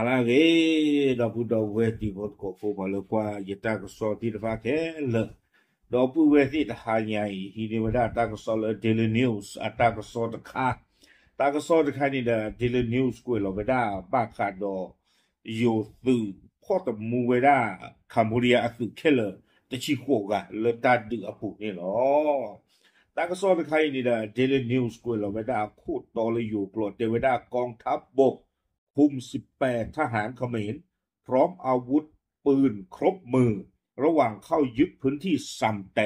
ဟါလၢအဂ့ၤ ဒီပုၢ်ဒီဝဲၢ်တံၤဖိသကိးဖိ ပှၤလၢကွၢ်ယတၢ်ကစီၣ်သ့ၣ်တဖၣ်ခဲလၢာ်, ဒီပုၢ်ဝဲၢ်သ့ၣ်တဟါညါအံၤ ဟံးန့ၢ်ဝဲဒၣ်တၢ်ကစီၣ်လၢ Daily News အတၢ်ကစီၣ်တခါ, တၢ်ကစီၣ်တခါန့ၣ်ဒီး Daily News ကွဲးလီၤဝဲဒၣ်ဘၣ်ဃးဒီး ယိၤသုးဖီၣ်တမူဝဲဒၣ် Cambodia အသုးခဲလၢာ် တဆံဃိးဂၤလၢတၢ်ဒုးအပူၤန့ၣ်လီၤ. တၢ်ကစီၣ်တခါအံၤန့ၣ်ဒီး Daily News ကွဲးလီၤဝဲဒၣ်အခိၣ်တီလၢယိၤကျိာ် တဲဝဲဒၣ် กองทัพบก คุมสิบแปดทหารเขมร พร้อมอาวุธปืนครบมือ ระหว่างเข้ายึดพื้นที่ซำแต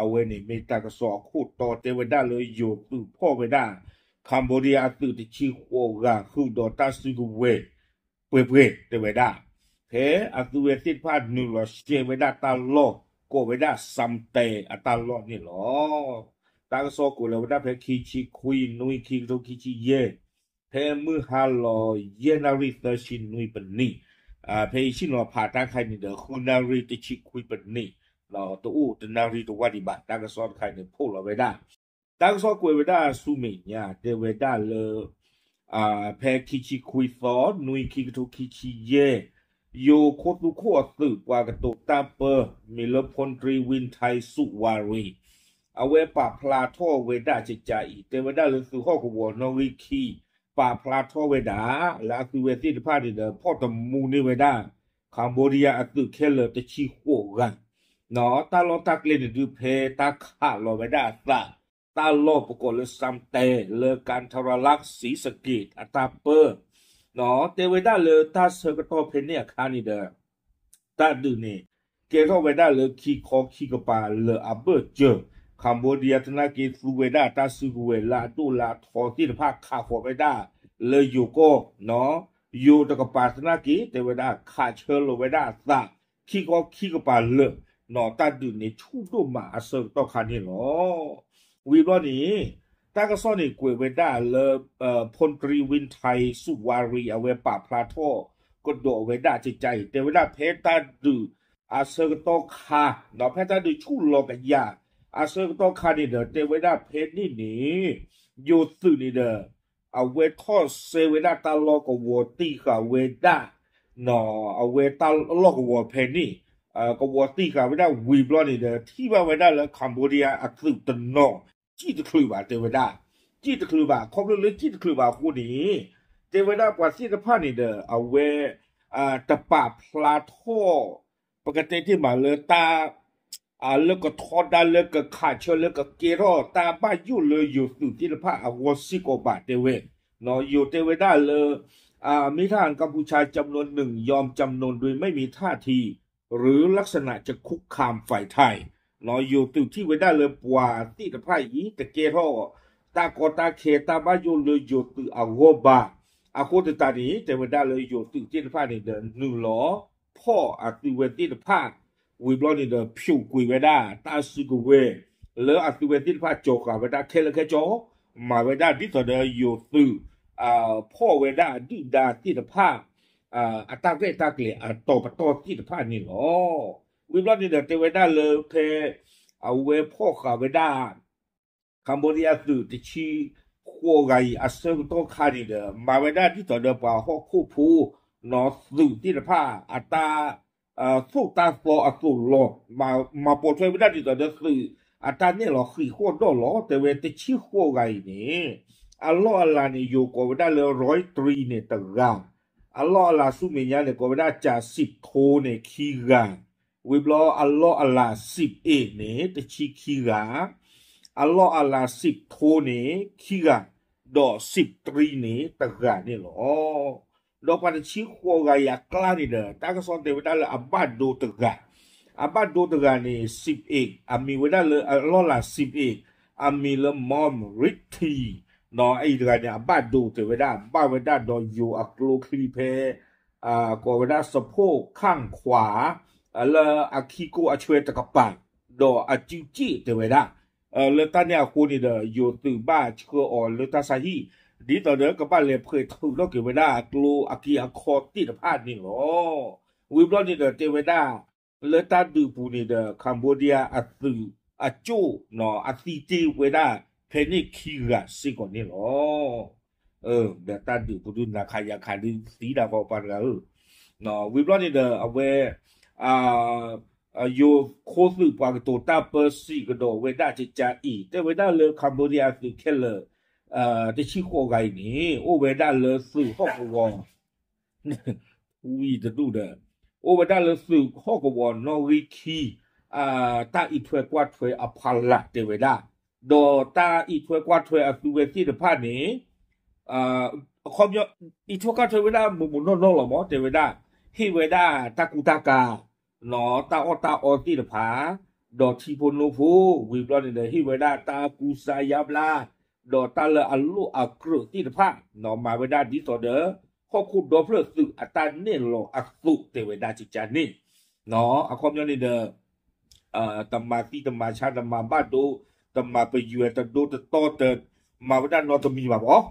အဝဲန့ၣ်မ့ၢ်တၢ်ကစီၣ်အခိၣ်တီ တဲဝဲဒၣ်လၢယိၤသုးဖီၣ်ဝဲဒၣ် Cambodia အသုးတဆံဃိးဂၤ ဃုာ်ဒီးတၢ်စုကဝဲၤ ပှဲၤပှဲၤ တဲဝဲဒၣ်, ဖဲအသုးဝဲသ့ၣ်တဖၣ်နုာ်လီၤရှဲဝဲဒၣ်တၢ်လီၢ် ကိးဝဲဒၣ် ซำแต အတၢ်လီၢ်န့ၣ်လီၤ. တၢ်ကစီၣ်ကွဲးလီၤဝဲဒၣ်ဖဲခံဆံခွံနွံ ခံကထိခံဆံယဲၢ်, ဖဲမုၢ်ဟါလီၤ ယဲၢ်နၣ်ရံၣ်သၢဆံနွံပနံး, ဖဲယဆ့ၣ်နီၤဖးတၢ်ခါအံၤန့ၣ်ဒီး ဃုနၣ်ရံၣ်တဆံခွံပနံး, တအိၣ်တနၣ်ရံၣ်တဝၢ်ဒံးဘၣ် တၢ်ကစီၣ်တခါအံၤန့ၣ် ဖီၣ်လီၤဝဲဒၣ် တၢ်ကစီၣ်ကွဲးဝဲဒၣ်ဆူမဲာ်ညါ တဲဝဲဒၣ်လၢ ဖဲခံဆံခွံသီ နွံ ခံကထိခံဆံယဲၢ်, ယိၤခိၣ်သူခိၣ်အသုး ပှၤကတိၤတၢ်ပၢ မ့ၢ်လၢ พลตรีวินไทย สุวารี အဝဲပာ်ဖျါထီၣ်ဝဲဒၣ်ကကးအံၤ တဲဝဲဒၣ်လၢသုးဟီၣ်ကဝီၤနီၣ်ဂံၢ်ခံ ပာ်ဖျါထီၣ်ဝဲဒၣ် လၢအသုးဝဲသ့ၣ်တဖၣ်န့ၣ်ဒီး ဖီၣ်တမူန့ၢ်ဝဲဒၣ် Cambodia အသုးခဲလၢာ်တဆံဃိးဂၤ တၢ်လီၢ်တၢ်ကျဲန့ၣ်ဒုး ဖဲတၢ်ခးလီၤဝဲဒၣ်အသး တၢ်လီၢ်ပကိးလၢ ซำแต လၢ กันทรลักษณ์ ศรีสะเกษ အတၢ်ပၢ တဲဝဲဒၣ်လၢတၢ်ဆၢကတီၢ်ဖဲန့ၣ်အခါန့ၣ်ဒီး တၢ်ဒုးန့ၣ် ကဲထီၣ်ဝဲဒၣ်လၢခံခီခံကပၤလၢအဘၢၣ်စၢၤ Cambodia သနာ်က့သူဝဲဒၣ်တၢ်စုကဝဲၤလၢအဒိၣ်လၢအထီသ့ၣ်တဖၣ် ခးဃီၤဝဲဒၣ်လၢယိၤကီၢ် ယိၤတကပၤသနာ်က့ တဲဝဲဒၣ်ခးဆၢလီၤဝဲဒၣ်အသး ခံခီခံကပၤလၢာ် တၢ်ဒုးန့ၣ်ဆူၣ်ဒိၣ်မးအဆၢကတီၢ်ခါန့ၣ်လီၤ. ဝံၤဘျီန့ၣ် တၢ်ကစီၣ်န့ၣ်ကွဲးဝဲဒၣ်လၢ พลตรีวินไทย สุวารี အဝဲပာ်ဖျါထီၣ်ကဒီးဝဲဒၣ်ကကးအံၤ တဲဝဲဒၣ်ဖဲတၢ်ဒုးအဆၢကတီၢ်ခါ ဖဲတၢ်ဒုးဆူၣ်လီၤကယၤအဆၢကတီၢ်ခါန့ၣ်ဒီး တဲဝဲဒၣ်ဖဲန့ၣ်န့ၣ် ယိၤသုးန့ၣ်ဒီး အဝဲထီၣ်စဲဝဲဒၣ်တၢ်လီၢ်ကဝီၤတံၢ်ဃာ်ဝဲဒၣ် အဝဲတၢ်လီၢ်ကဝီၤဖဲန့ၣ် ကဝီၤတံၢ်ဃာ်ဝဲဒၣ်ဝံၤဘျီန့ၣ်ဒီး ထံၣ်ဘၣ်ဝဲဒၣ်လၢ Cambodia အသုးတနီၤ စံၣ်တချုးဘၣ် တဲဝဲဒၣ်, စံၣ်တချုးဘၣ် ခီဖျိလၢစံၣ်တချုးဘၣ်အဃိန့ၣ် တဲဝဲဒၣ်ပှၤသ့ၣ်တဖၣ်န့ၣ်ဒီး အဝဲ တပာ်ဖျါထီၣ် ပကတဲတ့ၢ်မးလၢတၢ် လၢကထီဒါလၢကခးဆၢလၢကကဲထီၣ်တၢ်ဘၣ်ယိၣ်လၢယိၤသုးသ့ၣ်တဖၣ်အဂီၢ်စ့ၢ်ကီးဘၣ် တဲဝဲ, ယိၤတဲဝဲဒၣ်လၢ ไม่ทหารกัมพูชาจำนวนหนึ่งยอมจำนนโดยไม่มีท่าที หรือลักษณะจะคุกคามฝ่ายไทย ယိၤသုးထံၣ်ဝဲဒၣ်လၢပှၤသ့ၣ်တဖၣ်အံၤ တကဲထီၣ် တၢ်ကီတၢ်ခဲတၢ်ဘၣ်ယိၣ်လၢယိၤသုးအဂီၢ်ဘၣ်. အဃိသတးန့ၣ် တဲဝဲဒၣ်လၢယိၤသုးသ့ၣ်တဖၣ်န့ၣ်ဒီး နုာ်လီၤဖီၣ်အသုးဝဲသ့ၣ်တဖၣ် ဝံၤဘျီန့ၣ်ဒီး ဖြိုခွဲဝဲဒၣ် တၢ်စုကဝဲၤ လၢအသုးဝဲသ့ၣ်တဖၣ်ကၠီၤဃာ်ဝဲဒၣ်ခဲလၢာ်ခဲဆ့, မၤဝဲဒၣ်ဒ်သိးဒီးယိၤသုး ဖီၣ်ဝဲဒၣ်ဒုၣ်ဒါသ့ၣ်တဖၣ် အတၢ်ရဲၣ်တၢ်ကျဲၤအတီၤပတီၢ်သ့ၣ်တဖၣ်န့ၣ်လီၤ. ဝံၤဘျီန့ၣ်ဒီး တဲဝဲဒၣ်လၢဖဲ အဝဲဖီၣ်ဃာ်ဝဲဒၣ် Cambodia သုးတဆံဃိးဂၤအံၤအဆၢကတီၢ်ခါန့ၣ်ဒီး မၤဝဲဒၣ်ဒ်သိးဒီးပှၤဟီၣ်ခိၣ်ဖိ နီၢ်သုးသ့ၣ်တဖၣ် အတၢ် သိၣ်တၢ်သီအသိးလီၤ. မၤပိာ်ထွဲဝဲဒၣ်ဒ်သိးဒီးသုး အတၢ်နဲၣ်လီၤဃံးဃီၣ်ဒီၣ်လီၤ. တဲဝဲတဆံဃိးဂၤအံၤန့ၣ် အလီၢ်အလၤန့ၣ် ယိၤကိးဝဲဒၣ်လၢ ร้อยตรี န့ၣ်တဂၤ, အလီၢ်အလၤဆူမဲာ်ညါန့ၣ် ကိးဝဲဒၣ် จ่าสิบโท န့ၣ်ခံဂၤ, ဝံၤဘျီအလီၢ်အလၤ สิบเอก န့ၣ် တဆံခံဂၤ, အလီၢ်အလၤ สิบโท န့ၣ် ခံဂၤ, ဒီး สิบตรี န့ၣ် တဂၤန့ၣ်လီၤ. ဒီးပှၤတဆံဃိးဂၤအံၤအကျါန့ၣ်ဒီး တၢ်ကစီၣ်တဲဝဲဒၣ်လၢအဘၣ်ဒိတဂၤ, အဘၣ်ဒိတဂၤန့ၣ် สิบเอก အမံၤဝဲဒၣ်လၢ အလီၢ်လၤ สิบเอก အမံၤလၢ မီၢ်ရံထံ, ဒီးအအံၤတဂၤန့ၣ် အဘၣ်ဒိတဲဝဲဒၣ် ဘၣ်ဝဲဒၣ်ဒီးယိၤအကျိချံဖဲ ကိးဝဲဒၣ် สะโพกข้างขวา လၢအခံကိအဆွဲတကပၤ ဒီးအစုစ့ၣ်တဲဝဲဒၣ်, လၢတၢ်န့ၣ်အဃိန့ၣ်ဒီး ယိၤသုးဘၣ်ဆှၢအီၤလၢတၢ်ဆါဟံၣ် ဒ်သိးဒီးကဘၣ်လဲၤဖှဲးထုးထီၣ်က့ၤဝဲဒၣ်အကျိအက့အခီသ့ၣ်တဖၣ်န့ၣ်လီၤ. ဝံၤဘျီန့ၣ်ဒီးတဲဝဲဒၣ် လၢတၢ်ဒုးပူၤန့ၣ်ဒီး Cambodia အသုးအကၠိၣ် အသံတ့ၢ်ဝဲဒၣ်ဖဲန့ၣ်ခံဂၤစ့ၢ်ကီးန့ၣ်လီၤ. ဒီးတၢ်ဒုးပူၤဒုးနၤခးယၤခးဒုးသံဒၣ်ဃီပှၤတဂၤဧၢ, ဝံၤဘျီန့ၣ်ဒီးအဝဲ ယိၤခိသုးပှၤကတိၤတၢ်ပၢဆံးကဒီးဝဲဒၣ်ကကါအံၤ တဲဝဲဒၣ်လၢ Cambodia အသုးခဲလၢာ် တဆံဃိးဂၤအံၤန့ၣ် အိၣ်ဝဲဒၣ်လၢသုးဟီၣ်ကဝီၤ ဝံၤတဒူၣ်ဒီး အိၣ်ဝဲဒၣ်လၢသုးဟီၣ်ကဝီၤနီၣ်ဂံၢ်ခံ တၢ်အံးထွဲကွၢ်ထွဲအဖီလာ်တဲဝဲဒၣ်, ဒီးတၢ်အံးထွဲကွၢ်ထွဲအသုဝဲသ့ၣ်တဖၣ်န့ၣ် အခီပညီ အံးထွဲကွၢ်ထွဲဝဲဒၣ်မိၢ်မိၢ်နီၢ်နီၢ်လီၤမး တဲဝဲဒၣ် ဟ့ၣ်ဝဲဒၣ်တၢ်ကူတၢ်ကၤ တၢ်အီၣ်တၢ်အီသ့ၣ်တဖၣ် ဒီးထံဖိနိဖိ ဝံၤဘျီန့ၣ်ဒီး ဟ့ၣ်ဝဲဒၣ်တၢ်ကူစါယါဘျါ ဒီးတၢ်လၢအလိၣ်အကြၢးသ့ၣ်တဖၣ် မၤဝဲဒၣ်ဒ်သိးဒီး ဟီၣ်ခိၣ်ဒီဖျၢၣ်သုးအတၢ်နဲၣ်လီၤအသိးတဲဝဲဒၣ်ကကါန့ၣ် အခီပညီန့ၣ်ဒီး တမၤသံတမၤဆါတမၤဘၣ်ဒိ တမၤပယွဲတဒိတတီတ မၤဝဲဒၣ်နီတမံၤဘၣ်ဘီ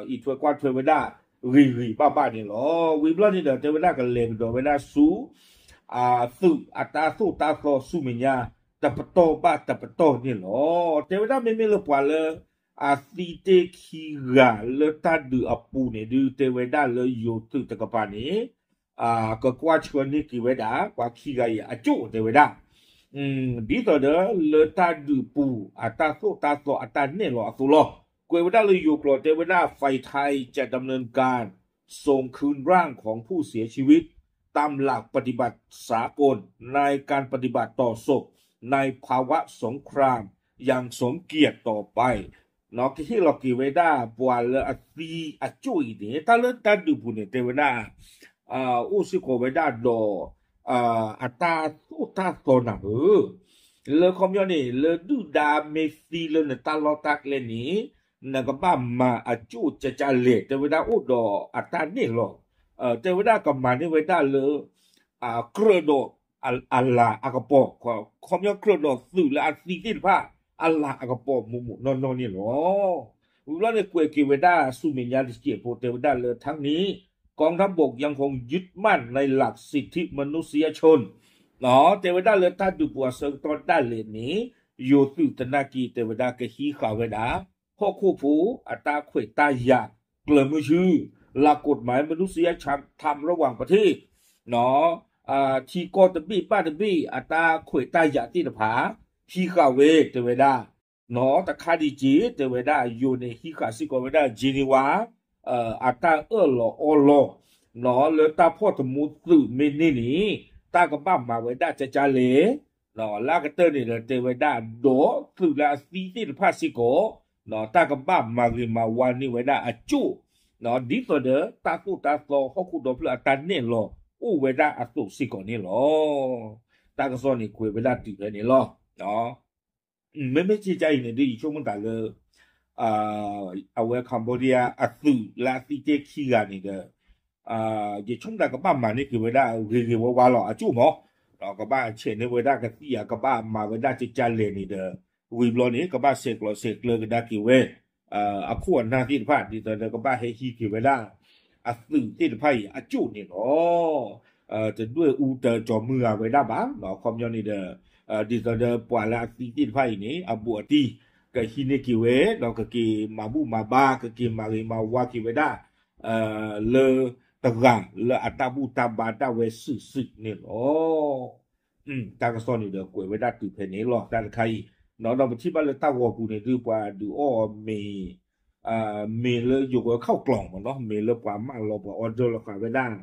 အံးထွဲကွၢ်ထွဲဝဲဒၣ် ဂ့ၤဂ့ၤဘၣ်ဘၣ်န့ၣ်လီၤ. ဝံၤဘျီန့ၣ်ဒီး တဲဝဲဒၣ်ကလဲၤကဒီးဝဲဒၣ်ဆူ သုးအတၢ်သိၣ်တၢ်သီဆူမဲာ်ညါ တပတီၢ်ဘၣ်တပတီၢ်န့ၣ်လီၤ. တဲဝဲဒၣ်မ့မ့ၢ်လၢပှၤလၢ အသံတ့ၢ်ခံဂၤလၢတၢ်ဒုးအပူၤန့ၣ်ဒုး တဲဝဲဒၣ်လၢယိၤသုးတကပၤန့ၣ် ကကွၢ်ဆှၢန့ၢ်က့ၤဝဲဒၣ် ပှၤခံဂၤအံၤအကၠိၣ်တဲဝဲဒၣ် ဒ်သိးဒီးလၢတၢ်ဒုးပူၤ အတၢ်သိၣ်တၢ်သီအတၢ်နဲၣ်လီၤအသိးလီၤ. ကွဲးဝဲဒၣ်လၢယိၤကျိာ်တဲဝဲဒၣ် ฝ่ายไทยจะดำเนินการส่งคืนร่างของผู้เสียชีวิตตามหลักปฏิบัติสากลในการปฏิบัติต่อศพในภาวะสงครามอย่างสมเกียรติต่อไป ကဟ့ၣ်လီၤက့ၤဝဲဒၣ်ပှၤလၢအသံအကၠိၣ်အံၤန့ၣ် တၢ်လၢတၢ်ဒုးပူၤန့ၣ် တဲဝဲဒၣ် အိၣ်စ့ၢ်ကီးဝဲဒၣ်ဒီး အတၢ်သိၣ်တၢ်သီနၤဧၢ, လၢခီပညီန့ၣ် လၢဒုၣ်ဒါမ့ၢ်သံလၢနတၢ်လီၢ်တၢ်ကျဲန့ၣ် နကဘၣ်မၤအကၠိၣ်ကကါလဲၣ် တဲဝဲဒၣ်အိၣ်ဒီးအတၢ်နဲၣ်လီၤ, တဲဝဲဒၣ်ကမၤန့ၢ်ဝဲဒၣ်လၢ ကြၢးဒီးအလၤအကပီၤ, ခီပညီကြၢးဒီးသုးလၢအသံသ့ၣ်တဖၣ် အလၤအကပီၤမိၢ်မိၢ်နီၢ်နီၢ်န့ၣ်လီၤ. ဝံၤဘျီန့ၣ်ကွဲးက့ၤဝဲဒၣ်ဆူမဲာ်ညါတစဲးဖိတဲဝဲဒၣ်လၢထါန့ၣ် กองทัพบกยังคงยึดมั่นในหลักสิทธิมนุษยชน တဲဝဲဒၣ်လၢတၢ်ဒုးပူၤအဆၢကတီၢ်ဒၣ်လဲာ်န့ၣ် ယိၤသုးသနာ်က့ တဲဝဲဒၣ်ကဟံးဃာ်ဝဲဒၣ် ဟီၣ်ခိၣ်ဖိအတၢ်ခွဲးတၢ်ယာ်ကျၢၤမုဆူ หลักกฎหมายมนุษยธรรมระหว่างประเทศ ထံကီၢ်တဘ့ၣ်ဘၣ်တဘ့ၣ်အတၢ်ခွဲးတၢ်ယာ်သ့ၣ်တဖၣ် ဟံးဃာ်ဝဲတဲဝဲဒၣ် နီၢ်တခါဒံးက့ၤ တဲဝဲဒၣ်ယိၤန့ၣ် ဟံးဃာ်စ့ၢ်ကီးဝဲဒၣ် Geneva အတၢ်အၢၣ်လီၤအီလီၤ လၢတၢ်ဖီၣ်တမူသုးမ့ၢ်န့ၢ်န့ၣ် တၢ်ကဘၣ်မၤဝဲဒၣ်ကကါလဲၣ် လၢအကတၢၢ်န့ၣ်ဒီးတဲဝဲဒၣ်ဒီးသုးလၢအသံသ့ၣ်တဖၣ်စ့ၢ်ကီး တၢ်ကဘၣ်မၤဂ့ၤမၤဝါန့ၢ်ဝဲဒၣ်အကၠိၣ် ဒ်သိးဒီးတၢ်သိၣ်တၢ်သီဟီၣ်ခိၣ်ဒီဖျၢၣ်အတၢ်နဲၣ်လီၤအိၣ်ဝဲဒၣ်အသိးစ့ၢ်ကီးန့ၣ်လီၤ. တၢ်ကစီၣ်န့ၣ်ကွဲးဝဲဒၣ်တုၤဖဲန့ၣ်လီၤ. မ့မ့ၢ်ကကါအံၤန့ၣ်ဒ်ယဆိကမိၣ်သးလၢ အဝဲ Cambodia အသုးလၢအသံတ့ၢ်ခံဂၤန့ၣ်ဒီး ယဆိကမိၣ်သးကဘၣ်မၤန့ၢ်က့ၤဝဲဒၣ်ဂ့ၤဂ့ၤဝါဝါလီၤ အကၠိၣ်မး ကဘၣ်ဆဲးန့ၢ်ဝဲဒၣ်ကသံၣ်ဧါ ကဘၣ်မၤဝဲဒၣ်ကကါလဲၣ်န့ၣ်ဒီး ဝံၤဘျီန့ၣ် ကဘၣ်ဆဲးကျိးဆဲးကျၢကဒါက့ၤဝဲ အခိၣ်အနၢ်သ့ၣ်တဖၣ် ဒ်သိးဒီးကဘၣ်ဟဲဟံးက့ၤဝဲဒၣ် အသုးသ့ၣ်တဖၣ်အံၤအကၠိၣ်န့ၣ်လီၤ. တဒွဲၣ်အူတကၠီၤမုၢ်ဂၤဝဲဒၣ်ဘၣ် အခီပညီန့ၣ်ဒီး ဒ်သိးဒီးပှၤလၢအသံသ့ၣ်တဖၣ်အံၤန့ၣ် အဘူးအတံၢ် ကဟံးန့ၢ်က့ၤဝဲ ဒီးကက့ၤမၤဘူၣ်မၤဘါ ကက့ၤမၤဂ့ၤမၤဝါက့ၤဝဲဒၣ် လၢတဂၤလၢအတၢ်ဘူၣ်တၢ်ဘါဒၣ်ဝဲစုာ်စုာ်န့ၣ်လီၤ. တၢ်ကစီၣ်န့ၣ်ဒီးကွဲးဝဲဒၣ်တုၤဖဲန့ၣ်လီၤ တၢ်တခါအံၤ ဒီးပထံၣ်ဘၣ်လၢတၢ်ဂီၤပူၤန့ၣ်ဒုးပှၤဒုးအီၣ်မ့ၤ မ့ၤလၢယိၤကီးခီၣ်ကျီၤမ့ၢ်နီၤ မ့ၤလၢပှၤမၢလီၤပှၤ order လီၤဃာ်ဝဲဒၣ်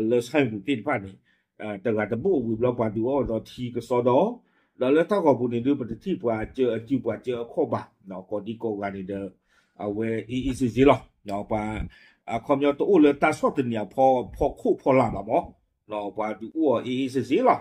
လၢဆၣ်မူၤသ့ၣ်တဖၣ်န့ၣ် တဂၤတဘိၣ်ဝံၤဘျီပှၤဒုးအီၣ်ဒီးထံကစီဒီ ဒီးလၢတၢ်ဂီၤပူၤန့ၣ်ဒုး ပတထံၣ်ပှၤစၢအစုပှၤစၢအခီၣ်ဘၣ် ကိးဒံကိးဂၤန့ၣ်ဒီး အဝဲအ့ၣ်အ့ၣ်စ့စ့လီၤ. ပှၤ အခီပညီတအိၣ်လၢတၢ်ဆီၣ်သနံးအဖီခိၣ်ဖီလာ်ဘၣ်မး ပှၤဒုးအိၣ်အီၤအ့ၣ်အ့ၣ်စ့စ့လီၤ.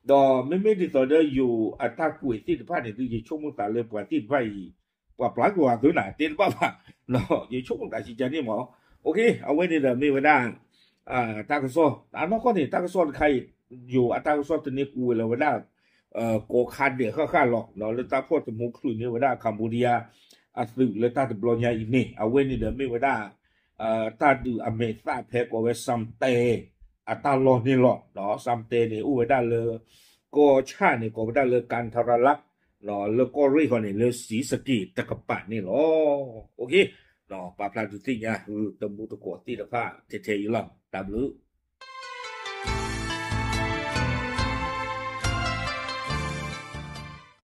ဒီးမ့မ့ၢ်ဒ်သိးဒီးယိၤအတၢ်ကွဲးသ့ၣ်တဖၣ်န့ၣ်ဒုး ယဆိကမိၣ်သးလၢပှၤသ့ၣ်တဖၣ်အံၤ ပှၤပျၢ်ကွံာ်အီၤသ့နၤ တဲတဘၣ်ဘၣ် ယဆိကမိၣ်သးကကါန့ၣ်မး အဝဲန့ၣ်ဒီးမ့ၢ်ဝဲဒၣ် တၢ်ကစီၣ် အနီၢ်ကီၢ်န့ၣ် တၢ်ကစီၣ်တခါအံၤ ယိၤအတၢ်ကစီၣ်တန့ၢ်ကူဝဲလၢၤဝဲဒၣ် ကိးခါဒဲးဃၣ်ဃၣ်လီၤ လၢတၢ်ဖီၣ်တမူချုးန့ၢ်ဝဲဒၣ် Cambodia အသုးလၢတၢ်တဘျီညါအံၤန့ၣ် အဝဲန့ၣ်ဒီးမ့ၢ်ဝဲဒၣ် တၢ်ဒုးအမဲာ်သၣ်ဖဲကိးဝဲ Sam Tay အတၢ်လီၢ်န့ၣ်လီၤ. Sam Tay န့ၣ် အိၣ်ဝဲဒၣ်လၢ ကီၢ်ဆၣ်န့ၣ် ကိးဝဲဒၣ်လၢ Kan Thara Lat လၢကီၢ်ရ့ၣ်ဃီန့ၣ် လၢစံစက့းတကပၤန့ၣ်လီၤ. ပာ်ဖျါဒုးသ့ၣ်ညါ တမူတကိးသ့ၣ်တဖၣ်ထဲထဲအံၤလီၤ. တၢ်ဘျုး